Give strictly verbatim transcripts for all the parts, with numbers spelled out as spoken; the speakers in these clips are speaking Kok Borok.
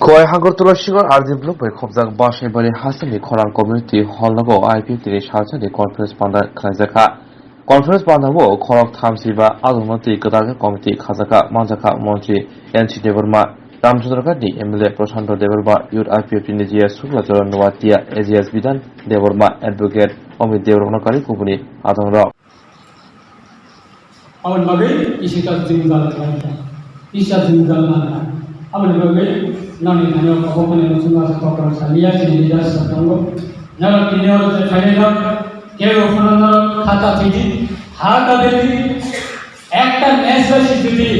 Khowai Hagartala Sigar R D block bai khopjak Basaibari hasteni khorang community hall nogo I P F T ni salsani conference panda khlaijakha. Conference panda o khorok thamsi ba adongno twi kwtal khe committee khajakha manjakha montri N C Debbarma, Ramchandra Ghat ni M L A Prashanto Debbarma, Youth I P F T ni G S Shukla Charan Noatia, A G S Bidhan Debbarma, Advocate Amit Debbarma no kari kubuni adongrok. Aboni bagwi kisa ta jwngjal khlaikha, kisa jwngjal mankha. Aboni bagwi nokni thani o kobokmani muchungo asa kokrok saliya chini leaders rok tongo. Norok tini oro je khairok, kebo phano norok khata thwidi, ha ta bedi, ekta match bai si jodi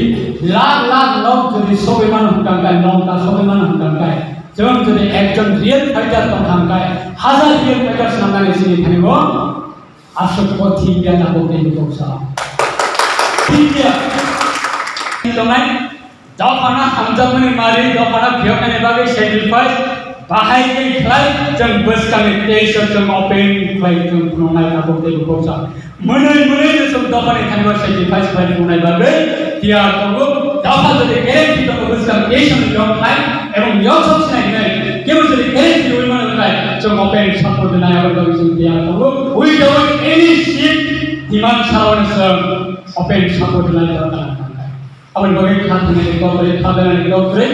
lakh lakh nok jodi sogwi mano hwnkha khe, nokta sogwi mano hwnkha khe, chwng jodi ekjon real fighter tongkha hwnkha khe, hazar real fighter swnamnani chini thani o. Aswk kothin ya tabuk tei bukung sa. Thik ya. Tongnai, dophano hamjakmani mari, dophano phiyoknani bagwi sacrifice, bahai tei khlai, chwng bwskangni teisa chwng open khlai chwng phunuknai tabuk tei bukung sa. Mwnwi mwnwi no chwng dophani thani o sacrifice khlai phunuknai bagwi tiyar tongo. Dopha jodi guarantee tongo bwskang teisa ni yoknai, Ebong yong sok sinai hinai, kebo jodi guarantee rwi mano hinai, chwng open support rwnai, abo bagwi chwng tiyar tongo. Without any seat demand saloni chwng open support rwnai, abo tang tang. Aboni bagwi kha thangni kok rwi, kha belani kok rwi,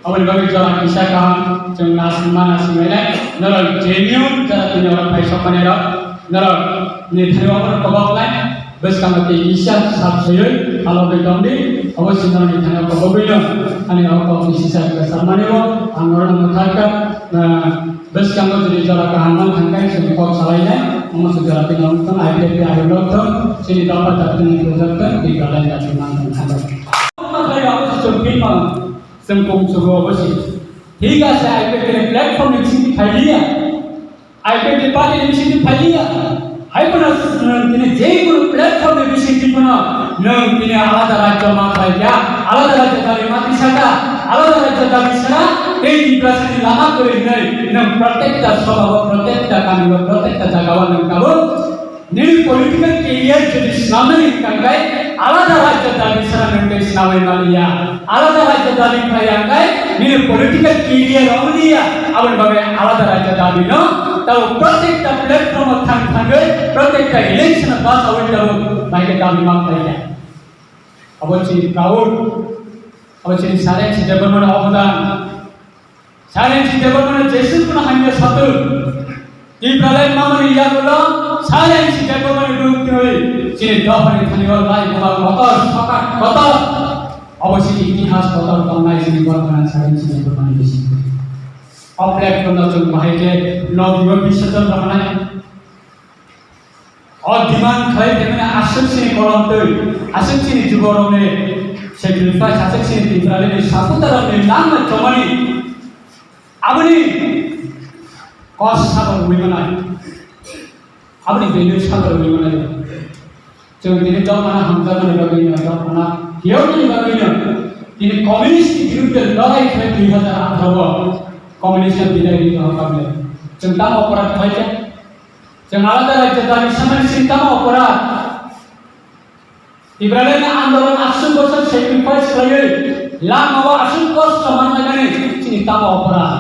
aboni bagwi jora kisa kaham chwng nasingma nasingmai nai, norok genuine jora tini oro phai sok manai rok. Norok ni thani obo no kobok lai, bwskango tei kisa sap soyoi, alo bai tong di, obo si norok ni thani kobogwi no, ani o kok ni sisa kisa mani o, ang oro no thar kha, ah, bwskango jodi jora kaham man thang khe, chwng kok salai nai, omo se jora tini wng thung, I P F T I lok thung, chini dopha daptani bujak thung, tei belai daptani man thang thang. Omo khlai obo se chwng phi ma, chwng kung chwng obo si. Thik ase, I P F T ni platform ni simi phai liya. I P F T party ni bisingtwi phai liya. Hai phano nwng tini je kunu platform ni bisingtwi phano nwng tini alada rajyo ma khlai kha, alada rajyo dabi ma tisa kha, alada rajyo dabi sara tei Tiprasa ni lama kwrwi hwnwi nwng protekta sobha o, protekta kami o, protekta jaga o nwng tabuk nini political career jodi swnamnani hwnkha khe alada rajyo dabi sara nwng tei swnamwi maliya. Alada rajyo dabi khlai ya khe nini political career romliya, aboni bagwi alada rajyo dabi no tabo protekta platform o thang thangwi protekta election o bachawi tabo bai khe dabi ma khlai ya. Abo chini proud, abo chini Sir N C Debbarma ni obodan. Sir N C Debbarma ni jeswk phano hamya satung. Tipraland mamani yagulo Sir N C Debbarma ni bwrwi twi chini dophani thani o lai buma kotor sokat kotor. Obo chini itihas kotor tongnai chini borok gana Sir N C Debbarma ni bisingo. O platform no chwng bahai khe nokni o bisajon rohornai. O demand khlai phaimani aswk chini kolom twi, aswk chini juborokni sacrifice, aswk chini Tipralandni supporterrokni langma chomani aboni kos sabo rwui manai, aboni value sabo rwui manai. Chwng tini dophano hamjakmani bagwino, dophano phiyoknani bagwino tini communist ni birudde lorai khlai dui hajar atharo o communist no bidai rwi tongkha. Chwng tamo oporad khlaikha? Chwng alada rajyo dabi sanani sini tamo oporad? Tipraland ni andolon aswk bosor sacrifice khlaiwi, lama o aswk kosto manlainani chini tamo oporad?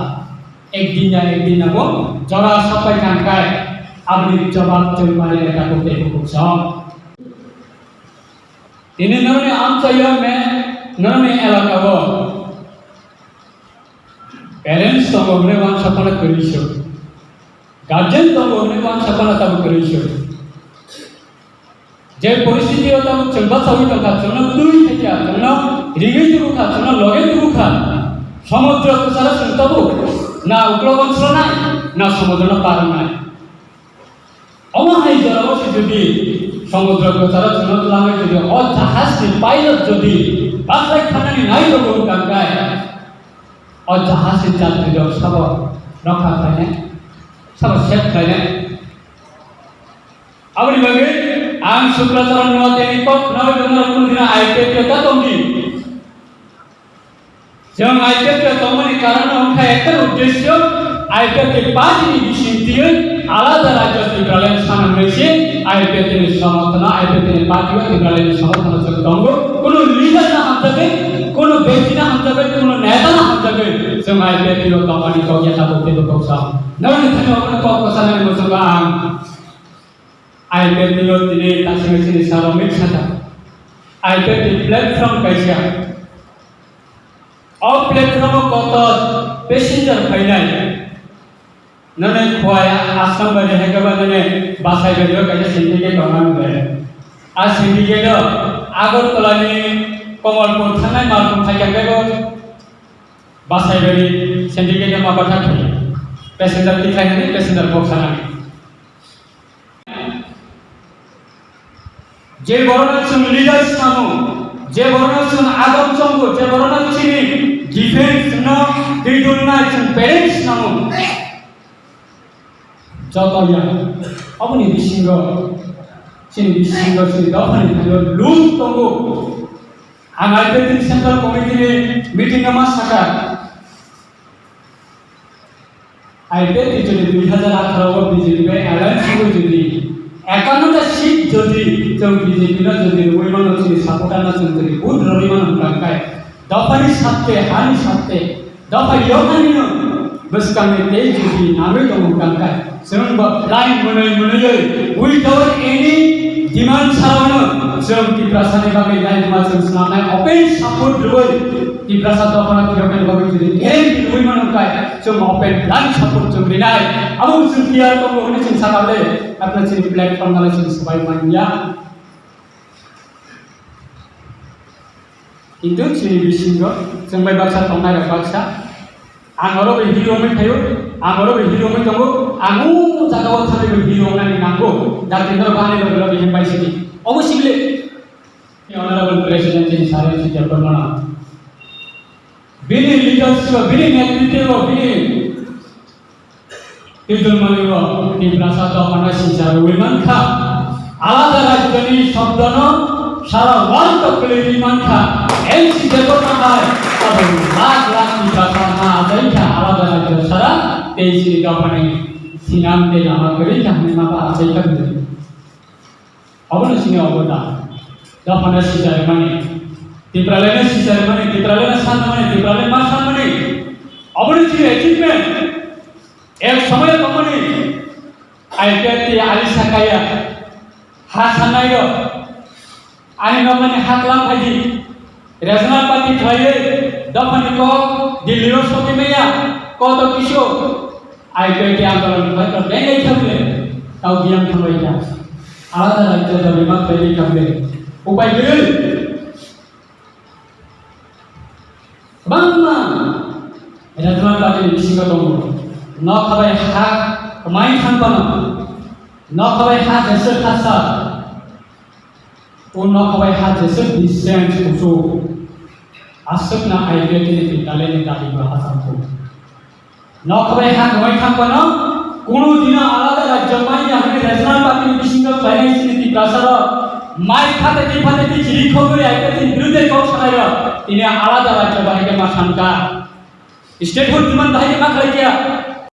Ekdin ya ekdin abo jora sopai thangkhai, aboni jobab chwng manwi rwkha kok tei bukhuk song. Tini norokni amchaio me norokni elaka o parents tongo hwnwi uansukmano kwrwi se. Guardian tongo hwnwi uansukmano tabuk kwrwi se. Je poristiti o tabuk chwng bachaui tongkha, chwngno twi thekya, chwngno ringwi tubukha, chwngno loge tubukha, somudro kwcharo chwng tabuk na uklogo swnai, na somudrono par wngnai. Omo hai jorao se jodi somudro kwcharo chwngno twlangwi jodi o jahajni pilot jodi baklai thanani nairogo wngkha khe, o jahajni jatrirok sabo rokha khlainai, sabo save khlainai. Aboni bagwi ang Suklacharan Noatiani kok khnaui tongna rokni dina I P F T o ta tongdi. Chwng I P F T o tongmani karon wngkha ekta uddesyo, I P F T party ni bisingtwi alada rajyo Tipraland sana hwnwi se I P F T ni somorthono, I P F T ni party o Tipraland ni somorthono chwng tongo. Kunu leader no hamjagwi, Kuno bektino hamjagwi, kuno netano hamjagwi, chwng I P F T o tongmani kok ya tabuk teibo kok sa. Norokni thani obono kok kwchanani muchungo ang I P F T o tini tasingwi chini saro mik saka. I P F T platform kaisa. O platform o kotor passenger phainai. Nini Khowai Assam bai hai khe ba nini Basaibari o kaisa syndicate tongna nukle. A syndicate o Agartala ni Kamalpur thangnai malkhung thai khe bo Basaibari syndicate o ma bathak thai. Passenger tikhlai nani, passenger box nani. Je borokno chwng leader swnamo, je borokno chwng adong chongo, je borokno chini defense no twi dulnai chwng parents swnamo. Joto ya, aboni bisingo, chini bisingo, chini dophani thangwi luk tongo. Ang I P F T ni Central Committee ni meeting o ma sakha. I P F T jodi dui hajar atharo o B J P bai alliance wngwi jodi ekanno ta seat jodi chwng B J P no jodi rwui mano, chini supporter no chwng jodi vote rwui mano hwnkha khe dophani satte, hani satte, dopha yoknani no bwskangni tei jodi nangwi tongo hwnkha khe chwng bo line mwnwi mwnwi without any demand salano chwng Tiprasani bagwi line ma chwng swnamnai open support rwui Tiprasa dophano phiyoknani bagwi jodi guarantee rwui mano hwnkha khe chwng open line support chwng rinai. Abo chwng tiyar tongo hwnwi chwng sakha le, apna chini platform nalai chwng swbai manya. Kintu chini bisingo chwng bai baksa tongnai rok baksa, ang oro bai hero wngwi thaio, ang oro bai hero wngwi tongo, ang o jaga o thangwi bai hero wngnani nango, Jatendra Bhani rok rok bihik bai sidi. Obo sibile. Honorable President chini sari si jabbar mana. Bini leadership, bini netritwo, bini twitonmani o Tiprasa dophano sijak rwui mankha. Alada rajyoni shobdono sara world o kwlwi mankha. N C debbarma hai abo lakh lakh Tiprasa ma ajaikha alada rajyo sara tei chini dophani sinam tei lama kwrwi kha hwnwi ma ba ajaikha bini. Obono chini obodan. Dophano sicharimani. Tipraleno sicharimani, Tipraleno sanmani, Tipraleno ma sanmani. Obono chini achievement. Ek somoyo tongmani. I P F T ali sakaya. Ha sanai rok. Ani nokni ha klam phaidi. Regional party khlaiwi dophani kok Delhi o sogwi maya, koto kisu I P F T andolon khlai kok bengai thangwi tau biyang thangwi ya. Alada rajyo dabi ma khlaiwi thangwi upai gwi. Kwbangma regional party ni bisingo tongo. Nokha bai ha kwmai thang phano, nokha bai ha jeswk ha sa. O nokha bai ha jeswk distance kuchuk, aswkna I P F T ni Tipralani dabi bo hacham kuk. Nokha bai ha kwmai thang phano, kunu dino alada rajyo manya hwnwi regional party ni bisingo khlainai chini Tiprasa rok, mai phate twi phate twi chiri khogwi I P F T ni birudhe kok sanai rok, tini alada rajyo bahai khe ma thangkha. Statehood demand bahai ma khlai kya?